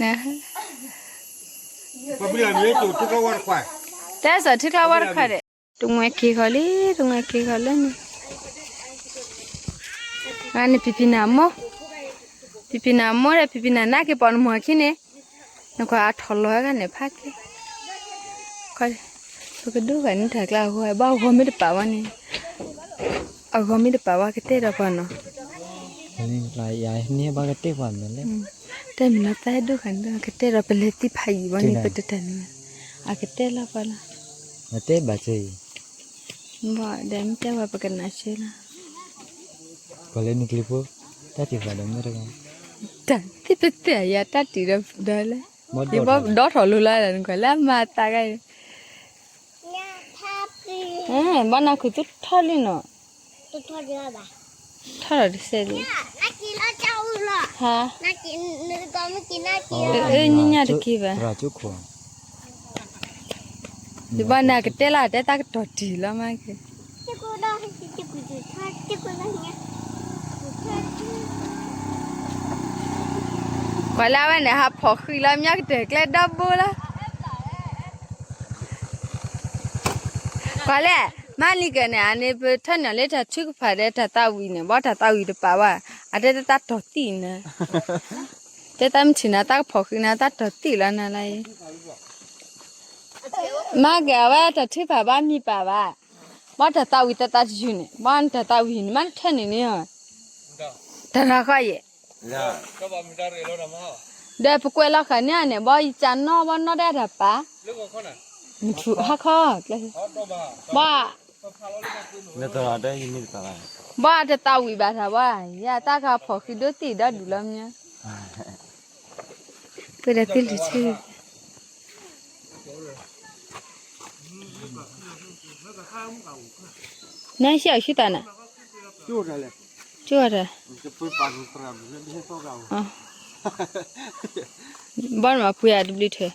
န တဲစီၤထံချီဝါတခွါဒီး, တငွဲက့ၤဃီလံ, တငွဲက့ၤဃီလၢန့ၣ်, ဂၤန့ၣ်ဖံဖံနၤမိၢ်, ဖံဖံနၤမိၢ်ဒီး ဖံဖံနၤနၢ်က့ၤပိာ်နမီၤခံန့ၣ်, နကွၢ်အထီၣ်လီၤဂၤန့ၣ်ဖးက့ၤ, ပကဒိၣ်ဂၤန့ၣ်တၢ်ကျါအဂီၢ် ဘၣ်အဂီၢ်မ့ၢ်တပာ်ဝဲန့ၣ်, အဂီၢ်မ့ၢ်တပာ်ဝဲကတဲဒီးပှၤနီၤ န့ၣ် တၢ်မ့ၢ်လီၤသးဒိၣ်ဃာ်န့ၣ် ကတဲဒီးပလဲၤသံဖးယံာ်ဘၣ်န့ၣ် ပတတၢ်န့ၣ်, အကတဲလီၤပှၤလီၤ, တဲဘၣ်စၢၤအံၤ, ဘၣ်ဒီးမ့ၢ်တဲဝဲပကနၣ်စၢၤလီၤ, ပှၤလၢနကလံၤဖိ, တၢ်တံၢ်ဃာ်ဒီးမ့ၢ်တဂၤ, တၢ်သ့ၣ်ပသ့ၣ်အယၤတၢ်တံၢ်ဒီးဒီးလဲၣ်, ယဘီဒီထီၣ်လိၤလီၤနကွၢ်လၢအမၤသးဂၤအံၤ ဘၣ်နၤခုးသူထီၣ်လံနီၤ, ထီၣ်ဒီးတစဲးလံ, ဟါ, အၢ ညါတက့ၢ်ဘၣ်, ယဘၣ်နၤကတဲလၢတဲတၢ်ကတီၤတံၢ်လီၤမးက့ၤ ကွၢ်လၢဝဲန့ၣ် ဟးဖီၣ်ဃံလီၤ မၠီကတၢၢ်ကျဲဒီဘိလီၤ. ကွၢ်လဲၣ်, မၤလံကဲန့ၣ် အန့ၣ် ပထၢၣ်န့ၣ်လၢတၢ်ထုကဖၣ်ဒီးတၢ်သးဝံၣ်န့ၣ် ဘၣ်တၢ်သးဝံၣ်တပာ်ဘၣ်, အတဲတၢ်တီၢ်တံၢ်န့ၣ်, တဲတၢ်မထံၣ်န့ၣ် တၢ်ကဖီၣ်ဃံန့ၣ် တၢ်တီၢ်တံၢ်လီၤနၤလၢအံၤ, မၤကဲအဝဲတၢ်ထုကဖၣ်ဘၣ်မံပာ်ဘၣ်, ဘၣ်တၢ်သးဝံၣ်တၢ်သးတယုၢ်န့ၣ် ဘၣ်တၢ်သးဝံၣ်န့ၣ် မၤတထၢၣ်န့ၣ်န့ၣ်, တၢ်ရၤဃီယဲၢ် ဒီးပကွဲးလီၤဃာ်န့ၣ်န့ၣ် ဘၣ်ယကၢ်နီၣ် ဘၣ်နီၣ်ဒၣ်တၢ်ပာ်, မထူးဟါခီ, ဘၣ်, ဘၣ်တသးဝံၣ်ဘၣ်တၢ်ဘၣ်, ယတၢ်ကဖီၣ်ဃံဒိၣ်တံၢ်ဒီဒူၣ်လီၤမး, ပဒၣ်သ့ၣ်လံၤဆူ နဟံၣ်အီၤဆူတၢ်နၤ, ကၠိဝဲတၢ်, ဘၣ်နမၤပှ့ၤအတဘျုးထၢၣ်,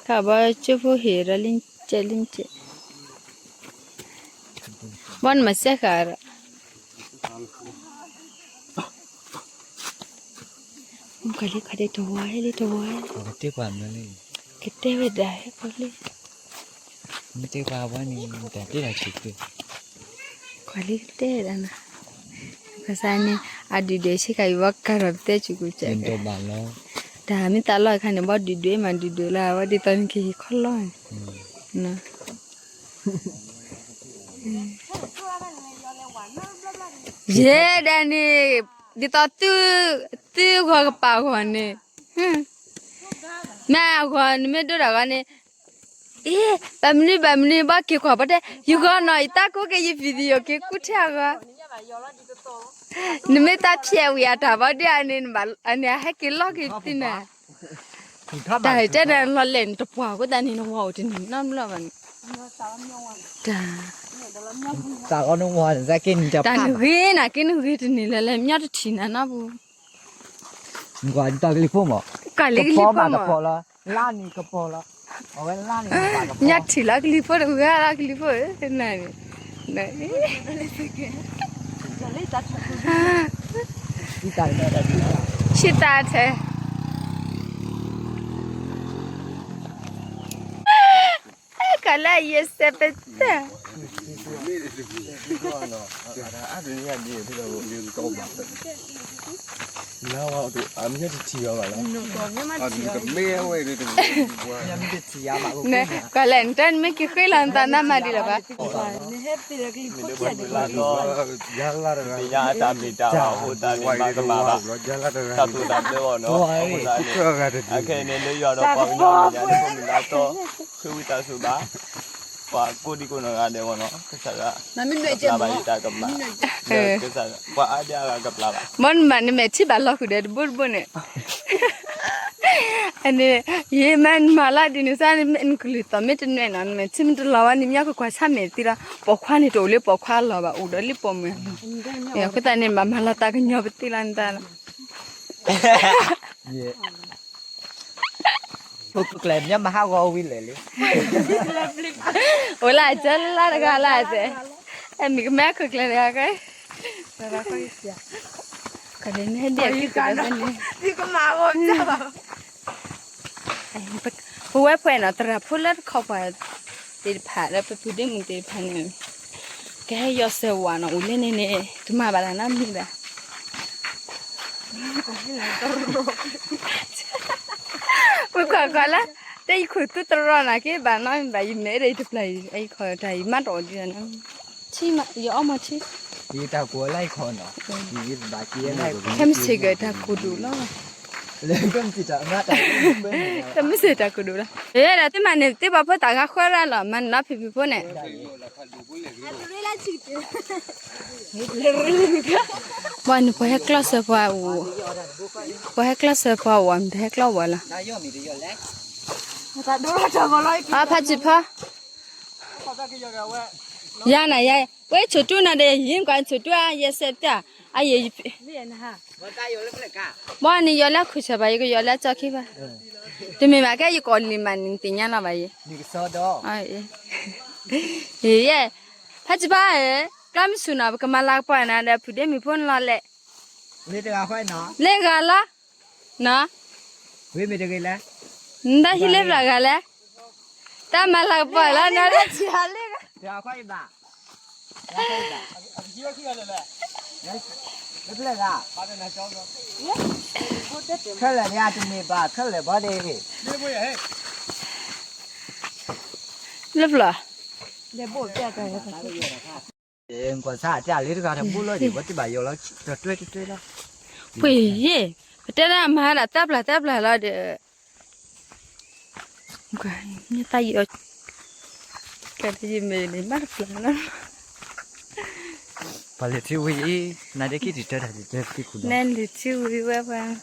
တၢ်ဘၣ်ကၠိဖိဟ့ၣ်ဒီးလံကဲးလံကဲး, ဘၣ်နမၤစဲဃာ်ဒီး မ့ၢ်ကလံခီဒဲးတဝါဟဲလံတဝါ, ကတဲဝဲဒၣ်ဟဲကလံ, မ့ၢ်တဲပှၤဝဲန့ၣ် တၢ်တ့ၢ်တၢ်ဆံး, ကွၢ်လံကတဲဝဲဒၣ်နၤ, ကစၢ်န့ၣ် အဒုးဒွဲၣ်ဆ့ကၤအံၤ ဘၣ်ကၤထီၣ်ပတဲစူၤကူစဲး, တၢ်မ့ၢ်သးလီၢ်အခါန့ၣ် ဘၣ်ဒုးဒွဲၣ်မးဒုးဒွဲၣ်လၢ ဘၣ်ဒ်သိးနကဟ့ၣ်ခီလီၢ်န့ၣ် ယဲဒၣ်န့ၣ် ဒ်သိးသု သုဂီၤကပာ်ဂီၤန့ၣ်, မ့ၢ်အဂီၤနမ့ၢ်ဒိၣ်တၢ်ဂီၤန့ၣ်, အ့ ဘၣ်မနုၤဘၣ်မနုၤ ဘၣ်က့ၤကွၢ်ပှၤတဲ ယဂီၤနီၤ ယတၢ်ကိးက့ၤယ video က့ၤကူၣ်ထဲအဂီၤ, နမ့ၢ်တၢ်ဖျဲးဝံၤအတၢ်ဘၣ်ဒ်အန့ၣ် အန့ၣ်အဟဲက့ၤလီၢ်က့ၤသ့ၣ်နၤ, တၢ်တဲနၤလီၤလဲၣ် နတပှၢ်အဃိသတးန့ၣ် နဝၤအိၣ်တန့ၢ်နီတဘျီဘၣ်န့ၣ်, တၢ် တၢ်ဂီၤနဝၤန့ၣ် တၢ်နဂ့ၤနၤက့နဂ့ၤတန့ၢ်လၢၤလၢ မညီတထံၣ်နၤနီတပူၤ, နကွၢ်တၢ်ကလံၤဖိမး, ကလံၤကလံၤဖိမး, လါန့ၣ်ကပီၤလီၤ, အဝဲလါန့ၣ် မညီထံၣ်လီၤကလံၤဖိတဂၤလီၤကလံၤဖိဧၢ, နၤန့ၣ် ဆံတၢ်ထဲ ကလၢယစဲးပတၢ်, ကလဲၣ် နတၢ်နမ့ၢ်က့ၤဃ့လီၤနသးနမၤဒံးလီၤဘၣ်, တၢ်မ့ၢ်တၢ်မ့ၢ်တၢ်ဘၣ်အဃိသတးန့ၣ် ဘၣ်ကမၣ်ဘၣ်, တၢ်သူၣ်တၢ်ဘျၢအီၤနီၤ, အဃိသတးန့ၣ် အခဲအံၤန့ၣ်လၢယွၤဒီးပှၤကညီမဲာ်ညါန့ၣ် ခိၣ်မံၤဒၣ်တီ ဃ့ဝံသးစူၤဘၣ်, ပှၤကိးဒံကိးနီၢ်ဂၤဒဲးအဂီၢ်နီၤ ကစၢ်ယွၤ ကပျၢ်ဘၣ်ယတၢ်ကမၣ်, ကစၢ်ယွၤ ပှၤအါဒံအါဂၤကပျၢ်ဘၣ်, မ့ၢ်နမၤနမဲာ်ထံၣ်ဘၣ်လီၤဃုာ်ဒီးတဘိတဘိန့ၣ် အန့ၣ် ယမ့ၢ်နမၤလၢဒ်န့ၣ်စ့ၢ်န့ၣ် နကလုၢ်သီၣ်မ့ၢ်တနွဲၣ်နီၤ နမဲာ်ထံၣ်မ့ၢ်တလီၤဝဲန့ၣ် မ့ၢ်ကကွၢ်ဆၣ်မဲာ်သံလီၤ, ပိာ်ခွါန့ၣ်တအိၣ်လၢပိာ်ခွါလီၤဘၣ် အိၣ်ဒီးလၢပိာ်မုၣ်လီၤ, အဃိသတးန့ၣ် ဘၣ်မၤလီၤသးကညီၤပသံလီၤနတၢ်လီၤ ခိၣ်ကျဲမ့ၢ်မဟါဂီၤဝံၤလဲၣ်လံ, အိၣ်လၢအကၢလၢတဂၤလၢအတဲ, အဲမ့ၢ်ကမ့ၢ်ခိၣ်ကျဲတဂၤကဲ, ကဒဲန့ၣ်ဒဲးက့ၤတဂၤန့ၣ် ပဝဲဖဲနီၤ သရၣ်ဖိလၢတခီပၤသ့ၣ်တဖၣ် ဒီးပပုၢ်ဒ့မုၣ်သ့ၣ်တဖၣ်န့ၣ် ကဟဲယီၤစၢၤဝဲနီၤ အိၣ်လၢန့ၣ်န့ၣ် ကမၤဘၣ်တၢ်နီတမံၤဘၣ် မ့ၢ်ကွၢ်ကွၢ်လၢ တဲယခိၣ်သူတရီနီၤ က့ဘၣ်နီတမံၤဘၣ် ယမဲာ်ဒီးယတပျၢ်အံၤ ယခိၣ်တၢ်အံၤမးတအိၣ်ဒံးနီၤ ထံမး ယအီမးထံ ယတၢ်ကိးလၢယခိၣ်နီၤ ယဘၣ်က့ၤလၢ ခဲမုၢ်ဆ့ၣ်ကတၢ်ကိၢ်ဒိၣ်လီၤ လၢကမုၢ်ဆ့ၣ်တၢ် ခဲမုၢ်ဆ့ၣ်တၢ်ကိၢ်ဒိၣ်လီၤ အဲ ဒီးသုမၤန့ၣ် သုပှၤဖိသၣ်ဂၤဃၢရၣ်လီၤ မၤန့ၣ်လီၤဖံဖံဖိန့ၣ် ပှၤန့ၣ်ပှၤဟဲကျီၢ်စၢၤပှၤအိၣ် ပှၤဟဲကျီၢ်စၢၤပှၤအိၣ် မတၤဟဲကျီၢ်ဝဲလီၤ အဖါစုဖါ ယၤနၤယၤ ဝဲဆိတူၢ်နၤဒီး ယဟံးကွၢ်ဆိတူၢ်အါ ယဲစဲးပတၢ် အယဲ ဘၣ်န့ၣ်ယီၤလၢခုၣ်ဆၢဘၣ် ယကယီၤလၢကၠီခံဘၣ် တမ့ၢ်ဘၣ် ကဲယကိးလံာ်မးန့ၣ် နသ့ၣ်ညါလီၤဘၣ်ယဲ ယဲ ဖါစုဖါဧၢ ကျီၢ်မုၢ်ဆူၣ်နီၤ ပကမၤလၤကပီၤနၤဒီး ဖုဒ့မုၣ်ဖိနလီၤလဲၣ် လၢဂၤလီၤ နီၤ ဝဲမ့ၢ်တဂ့ၤလဲၣ် နတၢ်ဟံးလၢပျၢၤဂၤလဲၣ်, တၢ်မၤလၤကပီၤလီၤနီၤ, ခဲလၢာ်ဒ်အတမ့ၢ်ဘၣ် ခဲလၢာ်ဘီဒ့း, လၢပျၢၤ, ကွၢ်ဆၣ်အတၢ်လၢတဂၤတဘိလီၤဒံး ဝဲတဘၣ်ယိာ်လီၤ တတွဲတတွဲလီၤ, ပှ့ၤယ့ၢ်, ပတဲဒၣ်မၤဒၣ်တၢ်ပျၢၤတၢ်ပျၢၤလီၤဒီး မ့ၢ်တၢ်ယီၤ, ကဲတယမ့ၢ်န့ၣ် ဘၣ်တပျၢၤနီၤ, ပှၤလဲၤထံဝံၤအံၤ နဒ့ခံတတၢတၢ်တတၢတံၢ်ခူၣ်ဒီး နဲလဲၤထံဝံၤဝဲပှၤ,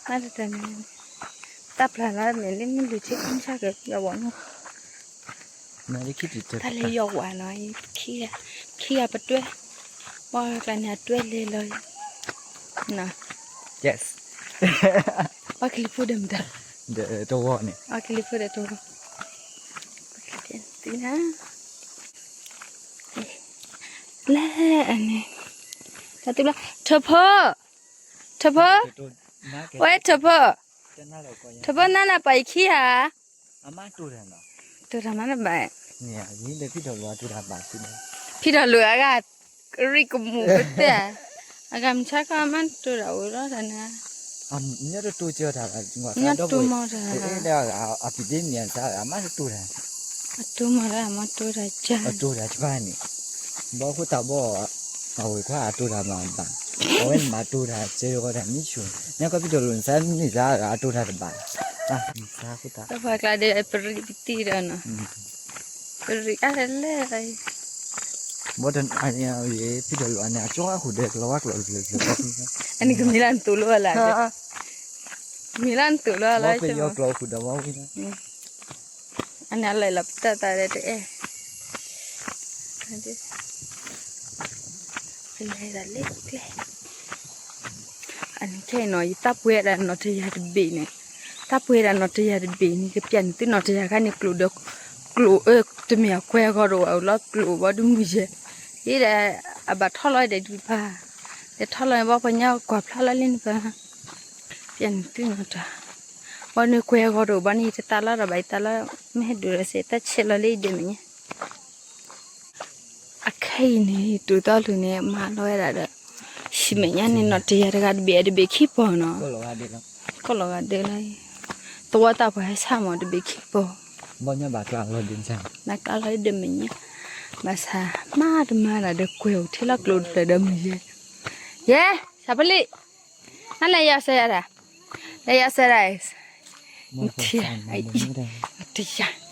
ဘၣ်တတၢ်န့ၣ်, တၢ်ပျၢၤလီၤမ့ၢ်လၢမ့ၢ်လဲၤထံခံဆၣ်က့ၤယီၤဝီၤနီၤ, နဒ့ခံတတၢ, တၢ်လၢယီၤဝါနီၤ, ခံဂၤပတွဲ, ပှၤကျါန့ၣ်အတွဲလဲၤလီၤ, နီၤ, ပှၤကလံၤဖိဒီးမတၤ, တဝီန့ၣ်, ပှၤကလံၤဖိဒီးတဝီ, ပှၤကလံၤဖိ, လၢအန့ၣ်, တၢ်တူၢ်ဘျီ, ထၢဖၢ, ထၢဖၢ, ဝဲထၢဖၢ, ထၢဖၢနၤလၢပှၤယခံဧါ, တိၢ်တၢ်မးတဘၣ်, ဖံဒီးလိာ်အဂၤ, ရံၣ်ကမူၣ်ပတဲ, အဂၤမုၢ်ဆါခီအမါတိၢ်တၢ်အိၣ်လီၤတၢ်န့ၣ်, ညတိၢ်မီတၢ်, အပံၤဒ့မ့ၢ်အသးအမါတိၢ်တၢ်, အတိၢ်မီတၢ်အမါတိၢ်တၢ်ကါ, အတိၢ်တၢ်တဖၣ်န့ၣ်, ဘီခိၣ်သးဘီ, အဝဲခွါအတိၢ်တၢ်မးဘၣ်, အဝဲမၤတိၢ်တၢ်စဲဝဲတၢ်မံဆိ, ညကီၢ်ဖံဒီးလိာ်နသးမ့ၢ်သးအတိၢ်တၢ်တဘၣ်, မ့ၢ်သးခိၣ်သး, ပှၤကျါဒီးပရံးပတံၢ်ဒီးနီၤ, ပရံးအါတလဲၣ်, ဘီတနၤ, ဖံဒီးလိာ်အန့ၣ် အကၠီဃုာ်ဒီးကျီဝါကျီၤကျၢၤကျၢၤ, အန့ၣ်ကမ့ၢ်လၢနတူၢ်လီၤလၢ, ကမ့ၢ်လၢနတူၢ်လီၤလၢ, ဘီပယီၤကျီၤဃုာ်ဒီးဝဲဝံၤလီၤ, အန့ၣ်အလၢလီၤပတၢ်သးဒီးတအဲၣ်, လဲၤဒၣ်လၢကျဲ, အန့ၣ်ခဲအံၤနီၤ ယတၢ်ပှဲၤဒၣ်နီၣ်တယၤတဘ့ၣ်န့ၣ်, တၢ်ပှဲၤဒၣ်နီၣ်တယၤတဘ့ၣ်န့ၣ် ကပျၢ်န့ၢ်သုနီၣ်တယၤခါန့ၣ် ကျိၣ်ဒီး, ကျိၣ်အၢ တမ့ၢ်အကွဲအဂီၢ်တအိၣ်လီၤ ကျိၣ်ဘီဒုမုၢ်ယဲၢ်, ယဲဒၣ်, အဘၣ်ထီၣ်လီၤဒီးဒုးပၢ်, လဲၤထီၣ်လီၤန့ၣ် ဘီပှၤညါကွၢ်ဖျါလီၤလံန့ၣ်ပၢ်, ပျၢ်န့ၢ်သုနီၣ်တၢ်, ဘီန့ၣ်ကွဲအဂီၢ်တအိၣ်ဘီန့ၣ် ယတသးလီၤဒီးဘၣ် ယသးလီၤ, မ့ၢ်ဟဲဒိၣ်ဒီးစဲးတၢ်ဆဲးလီၤလၢယဒဲမဲာ်ညါ အခဲအံၤန့ၣ် တိၢ်သီလူၤန့ၣ် မၤလီၤဝဲဒၣ်ဒီး, ဆံးမဲာ်ညါန့ၣ် နီၣ်တယၤတဂၤတဘ့ၣ် တဘ့ၣ်ခံပီၤနီၤ, ကီၢ်လီၤဂာ်ဒဲးလီၤ, သဝီသးပှၢ်ဟဲဆၣ်မး တဘ့ၣ်ခံပီၤ, ဘီညါဘၣ်ကျါလီၤဒ်န့ၣ်, ဘၣ်ကျါလီၤဒ်မဲာ်ညါ, ဘၣ်ဆၣ်, မၤတမၤဒၣ်ဒီးကွဲးအိၣ်ထဲလီၤကျိၤတဖျၢၣ်ဒီးမုၢ်ယဲၢ်, ယဲ, ဆၣ်ဖလံၣ်, နလဲၤယီၤစဲးယၤဒၣ်, လဲၤယီၤစဲးဒၣ်, နထံၣ်, နတယၤ